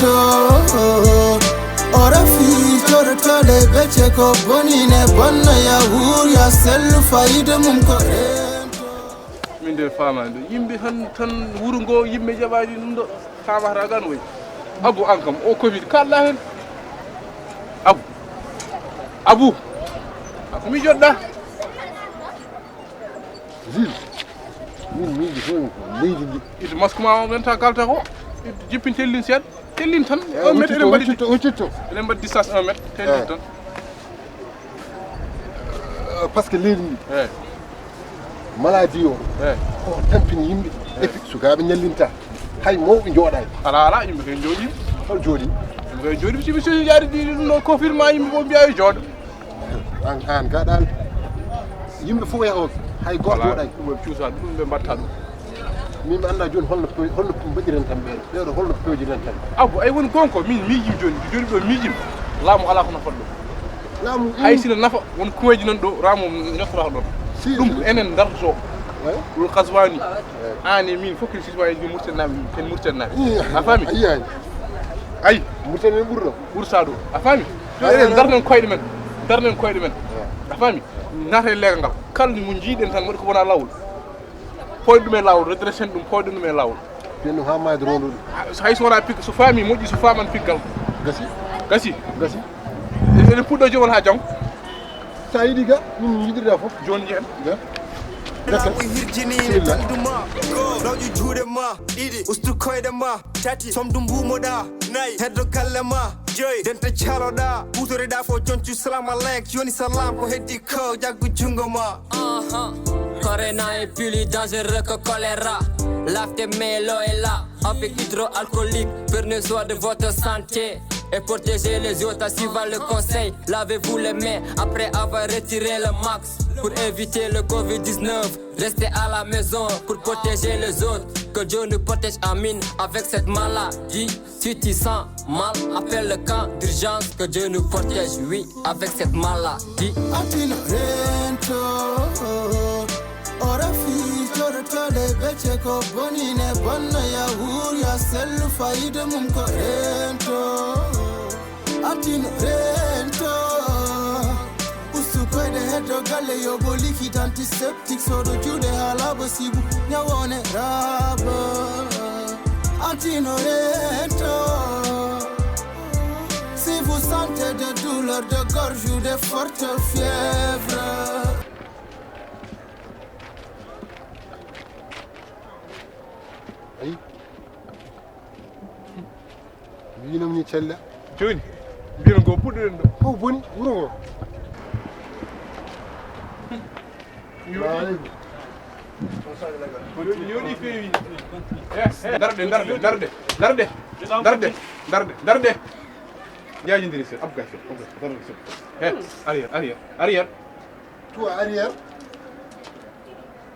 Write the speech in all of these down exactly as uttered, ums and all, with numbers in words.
O rafi torotole becce ko boni ne bonno ya wur ya sellu fayida mum ko rento. Min de faamaani ɗum. Yimɓe tan, tan wuro ngo, yimɓe jaɓaani ɗum ɗo. Faamata gan woy. Abu, an kam, o covid kalɗa hen. Abu. Abu. Ko mi joɗɗa. Juge, min miiji fof ko leydi ndi. Ito masque ma o ɓenta kalta ko. Ito jippin tellin seeɗa. Tellin tan. Eh, un mètre, eɗen mbaɗi, huccitto, huccitto. Eɗen mbaɗi distance un mètre. Tellin tan. Eh, parce que leydi ndi. Eh. Maladie o. Eh. Ko tampini yimɓe. Eh. Et puis sukaaɓe ñallinta. Hay mawɓe jooɗaani. Ala, ala, yimɓe kay jooɗi. Hol jooɗi? Yimɓe kay jooɗi, si mi soñi yaade ɗi ɗum ɗo confirmé yimɓe fof mbiya yo jooɗo. An, an gaɗal. Yimɓe fof yahoɓe. Hay gooto jooɗaani. Ɗum ɓe cuusa ɗum, ɓe mbatta ɗum. Min mi annda jooni holno pe-, holno mbaɗiren tan ɓeeɗo. Ɓeeɗo holno pewjiren tan. Abu, ay woni gonko, min miijim jooni. Jooni ɗo miijim. Laamu ala kono fodde. Laamu, hay sino nafa, won kuweeji nan ɗo, laamu ñottata ɗon. Si, ɗum si. Enen dartoto. Ouais. Ɗum kaswani. Ouais. Aan e min fof ken citoyen ji Mauritanie naaɓe, ken Mauritanie naaɓe. Iya. A faami? A yiyaani. Ay. Mauritanie ɓurɗo. Ɓurta ɗo. A faami? To eɗen darnen koyɗe men. Darnen koyɗe men. A faami? Naata e leegal ngal. Kala mo njiiɗen tan waɗi ko wona laawol. Pooyɗen ɗum e laawol, redressé ɗum, pooyɗen ɗum e laawol. Ɓen ɗum haa maayde rondude. Hay so wona pik, so faami moƴƴi, so faaman piggal. Gasi. Gasi. Gasi. Eɗen puɗɗo jooni haa janngo. Sa yiɗi ga, min yiɗirɗa fof. Jooni jeeɗen. Ga. Laamu hirjini taldu ma, rawƴu juuɗe ma ɗiɗi, ustu koyɗe ma tati, somdu mbumoɗa nayi, heddo galle ma joyi, dente caloɗa, hutoriɗa fof, joncu salam aleyk, joni salam ko heddi ko jaggu jungo ma. Aha. Corona est plus dangereux que choléra. Lavez tes mains, l'eau est là. Avec hydroalcoolique, prenez soin de votre santé et protégez les autres en suivant le conseil. Lavez-vous les mains après avoir retiré le masque pour éviter le covid dix-neuf. Restez à la maison pour protéger les autres. Que Dieu nous protège, amin, avec cette maladie. Si tu sens mal, appelle le camp d'urgence. Que Dieu nous protège, oui, avec cette maladie. Antino rento, o rafi torotole becce ko boni ne bonno ya wur ya sellu fayida mum ko rento. Antino rento, ustu koyɗe heddo galle, yoɓo liquide antiseptique, soɗo juuɗe haa laaɓa sibu ñawone raaba. Antino rento, si vous sentez des douleurs de gorge ou des fortes fièvres. Ayi. Mbinam ni cella. Jooni, mbino ngo puɗɗoɗen ɗo. Fof boni, wuro ngo. Salamu aleykum. Ko yooɗi, yooɗi feewi. Eh, eh, darde, darde, darde, darde, darde, darde, darde. Jaajindiri seeɗa, abgay seeɗa, abgay, darde seeɗa. Eh, arrière, arrière, arrière. Toi, arrière.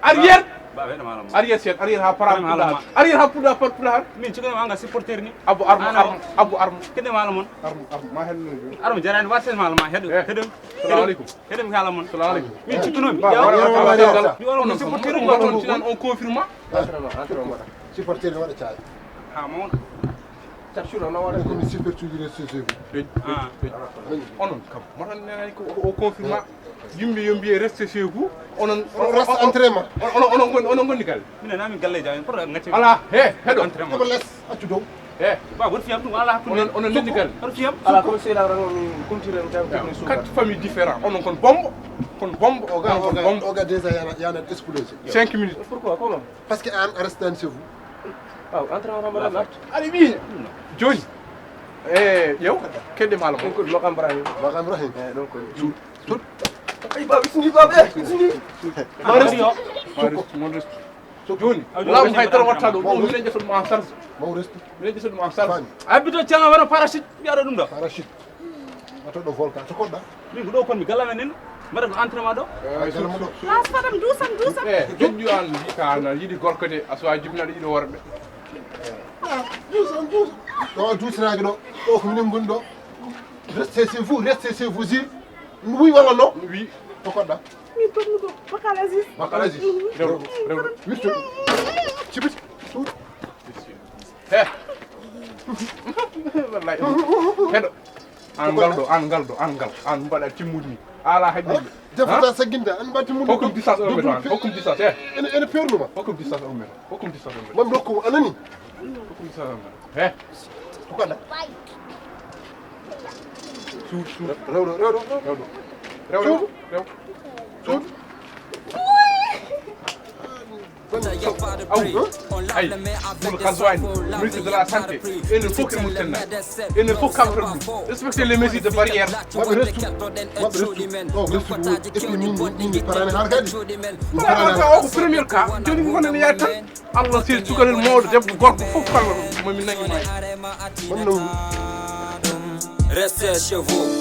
Arrière. Ba, ba, ba, ba, ba. Arrière seeɗa, arrière haa para. Ba, ba, ba, ba. Arrière haa puɗɗa par puɗɗa. Min cikkano anga supporter ni. Abu arma, ano, arma, abu arma. Kede mala mon. Arma, arma, ma hello. Arma jarani wasen mala ma hedo. Eh. Hedo. Salamu aleykum. Hedo mi kala mon. Salamu aleykum. Min cikkano mi. Ba, ba, ba, ba, ba. Mi ono supporter ni. On, on, on confirma. Entraînement, entraînement. Supporter ni waɗa caay. Ha mon. Capture on waɗa. Ko mi supporter ni. Ah. Onon kam. Mo tan nani ko o confirma. Yimɓe yo mbiye reste chez vous. Onon, onon, reste entraînement. Onon, onon, onon, onon gondi galle. Minen nami galle jam, pour ngati. Ala, he, heɗo. Entraînement. Ko les accu dow. He. Ba, won fiyam ɗum, ala hakkunde. Onon, onon ndendi galle. Won fiyam. Ala, comme c'est là, vraiment, mi continue, mi tawi ko mi suuka. Quatre familles différentes. Onon kon bombo, kon bombo, o ga, o ga, bombo. O ga déjà yana, yana explosé. Cinq minutes. Pourquoi, comment? Parce que an a restani chez vous. Aw, entraînement ramadan nat. Ari ɓiye. Jooni. Eh, yow, kedde maalo mo. Ɗum ko Makam Ibrahim. Makam Ibrahim. Eh, ɗum ko. Tut. Ay, ba, bismillah, ba, eh, bismillah. Maris, Maris, Maris. Jooni, laamu hay dara watta ɗo. Ɗum minen ƴetta ɗum en charge. Maw restu. Minen ƴetta ɗum en charge. Fani. Abito canga wara parachute, mbiyaɗo ɗum ɗo. Parachute. Watta ɗo volcan. To koɗɗa. Min ko ɗo kon mi galla men nen. Mbaɗa ko entraînement ɗo. Eh, galle mo ɗo. Las fadam, duusam, duusam. Eh, joƴƴu an, ka na yiɗi gorko de, a suwa jibinaɗo yiɗo worɓe. Ah, duusam, duusam. Ɗo duusiraaki ɗo. Ɗo ko minen ngoni ɗo. Restez chez vous, restez chez vous, Zil. Oui walla non? Oui. Ko koɗɗa? Min ko Bakal Aziz. Bakal Aziz. Rew, rew. Wirtu. Cibit. He. Wallahi. Heɗo. An ngal ɗo, an ngal ɗo, an ngal. An mbaɗa timmude ni. Ala haqqille. Defata sagginde, an mbaɗa timmude. Hokkum distance un mètre, an. Hokkum distance, eh. Ene, ene pewnuma. Hokkum distance un mètre. Hokkum distance un mètre. Mam dokku, anani. Hokkum distance un mètre. Eh. Ko kala. Suuɗ, suuɗ. Rewɗo, rewɗo, rewɗo. Rewɗo, rewɗo. Suuɗ. Aw, ay, Boun Ghazouani, ministre de la Santé, enen fof ko Mauritanie. Enen fof kamata ɗum. Respecter les mesures de barrière. Maɓe restu, maɓe restu. O, restu ɗum. Et puis min, min, min mi parani har kadi. Mi parani har. O ko premier cas. Joni ko gonɗen yaade tan. Allah sel cukalel mawɗo debbo gorko fof kala mo min nangi ma. Restez chez vous.